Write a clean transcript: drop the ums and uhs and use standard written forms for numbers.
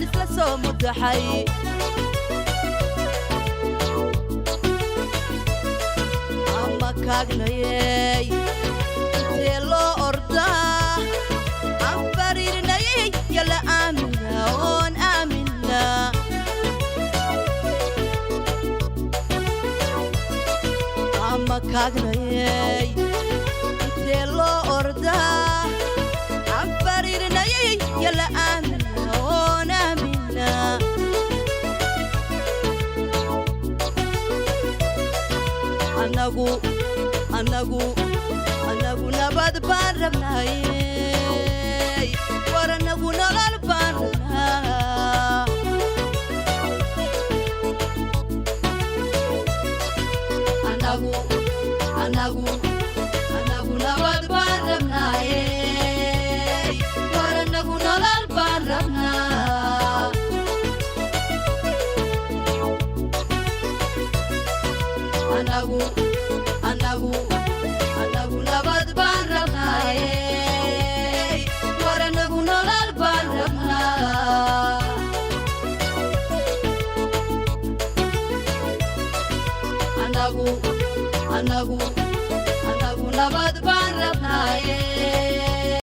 Isla soo mudaxay ama kaagnayey intee loo ordaa aan fariirnayey yala aamina oon aamina ama kaagnayey intee loo ordaa aan fariirnayey yala aamina oon aamina. Anagu anagu anagu nabad baan rabnaaye, war anagu nolol baan rabnaa. Anagu anagu anagu nabad baan rabnaaye, war anagu nolol baan rabnaa. Anagu anagu anagu nabad baan rabnaaye, war anagu nolol baan rabnaa. Anagu anagu anagu nabad baan rabnaaye,